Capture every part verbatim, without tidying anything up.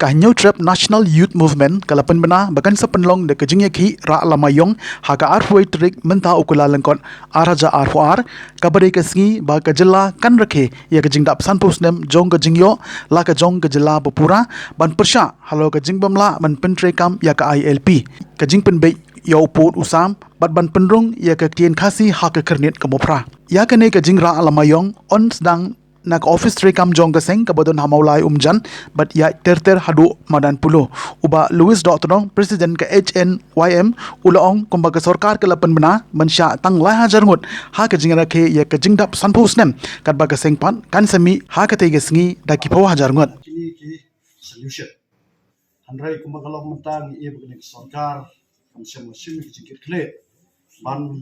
Ka Hynñiewtrep National Youth Movement ka la pynbna ba kan sa pynlong da ka jingïakhih rah lama ïong ha ka arphew tarik mynta u Kyllalyngkot ar hajar arphew ar, kaba dei ka sngi ba ka jylla kan rakhe ïa ka jingdap sanphew snem jong ka jingïoh la ka jong ka jylla ba pura, ban pyrshah halor ka jingbymlah ban pyntreikam ïa ka I L P, ka jingpynbeit ïa u pud u sam bad ban pynrung ïa ka ktien Khasi ha ka Khyrnit ka Mawphra. Ïa kane ka jingrah lama ïong yn sdang na ka ophis treikam jong ka seng kaba don ha Mawlai Umjan bad ïaid ter ter haduh madan Polo. U Bah Louis Dohtdong, President ka H N Y M, u la ong kumba ka sorkar ka la pynbna ban shah tang lai hajar ngut ha ka jingrakhe ïa ka jingdap sanphew snem, katba ka seng pat kan sa mih ha katei ka sngi da ki phew hajar ngut. Kine ki solution. Hynrei kumba ka long mynta ngi ïohi ba kane ka sorkar kam shym la shim ki jingkitkhlieh ban,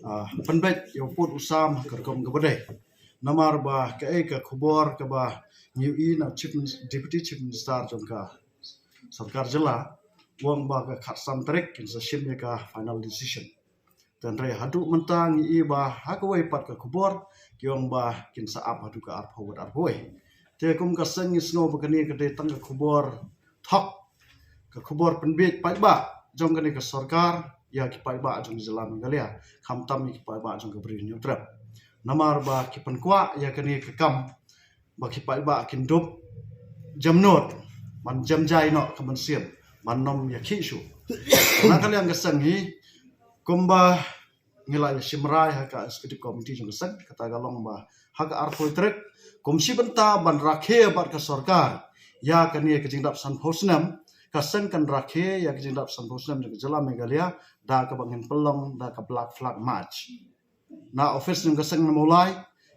ah, pynbeit ïa u pud u sam ha ka rukom kaba dei. Namar ba kaei ka khubor kaba ngi ïohi na Chief Min-, Deputy Chief Minister jong ka sorkar jylla, u ong ba ka khatsan tarik kin sa shim ïa ka final decision. Hynrei haduh mynta ngi ïohi ba ha kawei pat ka khubor ki ong ba kin sa ap haduh ka arphew bad arphew. Te kum ka seng ngi sngew ba kane ka dei tang ka khubor thok, ka khubor pynbiej paidbah jong kane ka sorkar ïa ki paidbah jong ka jylla Meghalaya, khamtam ïa ki paidbah jong ka Bri Hynñiewtrep. Namar ba ki pynkwah ïa kane ka kam ba ki paidbah kin dup jemnud, ban jem jai noh ka mynsiem, ban nym ïakhih shuh. Na ka liang ka seng hi, kumba ngi la ïa shim rai ha ka executive committee jong ka seng, kata ka long ba ha ka arphew tarik kum shi bynta ban rakhe bad ka sorkar ïa kane ka jingdap sanphew snem, ka seng kan rakhe ïa ka jingdap sanphew snem jong ka jylla Meghalaya da kaba ngin pynlong da ka Black Flag March. Na office jong ka seng na Mawlai,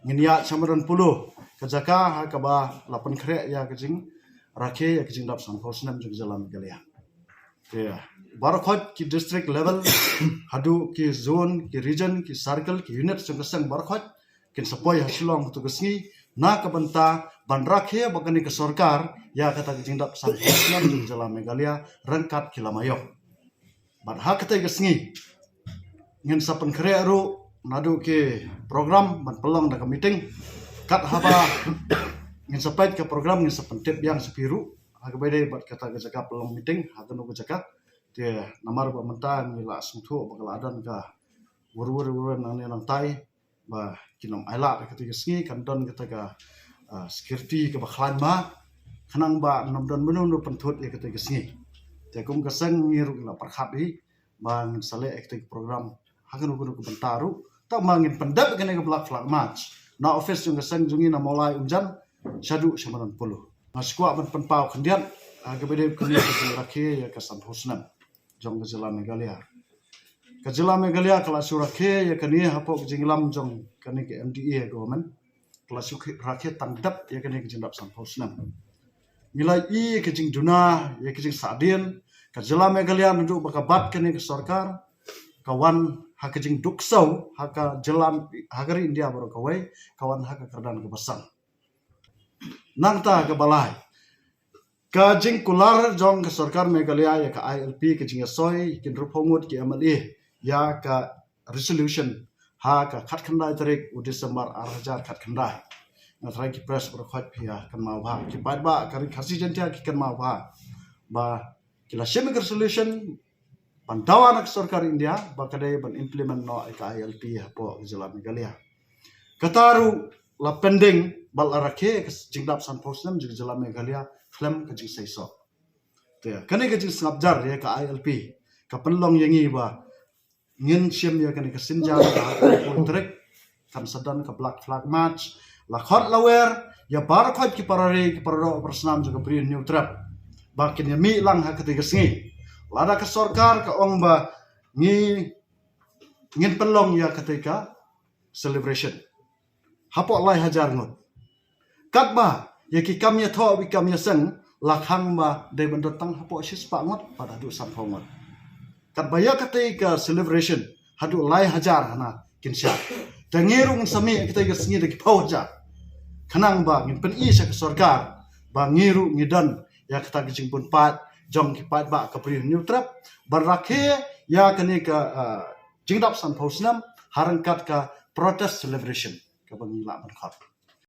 ngin ïaid sha madan Polo, ka jaka ha kaba la pynkhreh ïa ka jingrakhe ïa ka jingdap sanphew snem jong ka jylla Meghalaya. Te baroh khoit ki district level, haduh ki zone, ki region, ki circle, ki unit jong ka seng baroh khoit kin sa poi ha Shillong ha katu ka sngi na ka bynta ban rakhe bad kane ka sorkar ïa kata ka jingdap sanphew snem jong ka jylla Meghalaya ryngkat ki lama ïong. Bad ha katei ka sngi ngin sa pynkhreh ruh naduh ki program ban pynlong da ka meeting. Kat haba ngin sa peit ka program ngin sa pyntip biang sha phi ruh ha kaba ïadei bad kata ka jaka pynlong meeting ha kano ka jaka. Te namar ba mynta ngi la sngewthuh ba ka la don ka wur wur wur nangne nangtai ba kin ym ailad ha katei ka sngi, kan don kata ka, ah, security kaba khlaiñ bha khnang ba ym don mano mano pynthut ïa katei ka sngi. Te kum ka seng ngi ruh ngi la pyrkhat hi ba ngin sa leh ïa katei ka program ha kano kano ka bynta ruh. Tangba ngin pyndep ïa kane ka Black Flag March na office jong ka seng jong ngi na Mawlai Umjan shaduh sha madan Polo. Nga sngewkwah ban pynpaw khyndiat ha kaba ïadei bad kane ka jingrakhe ïa ka sanphew snem jong ka jylla Meghalaya. Ka jylla Meghalaya ka la shu rakhe ïa kane hapoh ka jingïalam jong kane ka M D A government. Ka la shu rakhe tang dep ïa kane ka jingdap sanphew snem. Ngi la ïohi ïa ka jingduna, ïa ka jingsahdien, ka jylla Meghalaya naduh ba ka bat kane ka sorkar, ka wan ha ka jingduk ksew ha ka jylla, ha ka ri India baroh kawei, ka wan ha ka kyrdan kaba san. Nangta kaba lai, ka jingkular jong ka sorkar Meghalaya ïa ka I L P, ka jingïasoi kin ruh phew ngut ki M L A ïa ka resolution ha ka khatkhyndai tarik u December ar hajar khatkhyndai. Nga tharai ki press baroh khoit phi ïa kynmaw bha, ki paidbah ka Ri Khasi Jaiñtia ki kynmaw bha ba ki la shim ïa ka resolution ban dawa na ka sorkar India ba ka dei ban implement noh ïa ka I L P hapoh ka jylla Meghalaya. Kata ruh la pending bad la rakhe ka jingdap sanphew snem jong ka jylla Meghalaya khlem ka jingseisoh. Te kane ka jingsngap jar ïa ka I L P ka pynlong ïa ngi ba ngin shim ïa kane ka sienjam ha ka arphew tarik, kan sa don ka Black Flag March. La khot la wer ïa baroh khoit ki para ri, ki para doh para snam jong ka Bri Hynñiewtrep ba kin ïa mih lang ha katei ka sngi. Lada ka sorkar ka ong ba ngi, ngin pynlong ïa katei ka celebration hapoh lai hajar ngut, katba ïa ki kam ïathoh bad ki kam ïaseng la khang ba dei ban don tang hapoh shispah ngut bad haduh sanphew ngut. Katba ïa katei ka celebration haduh lai hajar hana kin shah. Te ngi ruh ngin sa mih katei ka sngi da ki phew hajar khnang ba ngin pyni sha ka sorkar ba ngi ruh ngi don ïa kata ka jingbun paid jong ki paidbah ka Bri Hynñiewtrep ban rakhe ïa kane ka, ah, jingdap sanphew snem ha ryngkat ka protest celebration kaba ngi lah ban khot.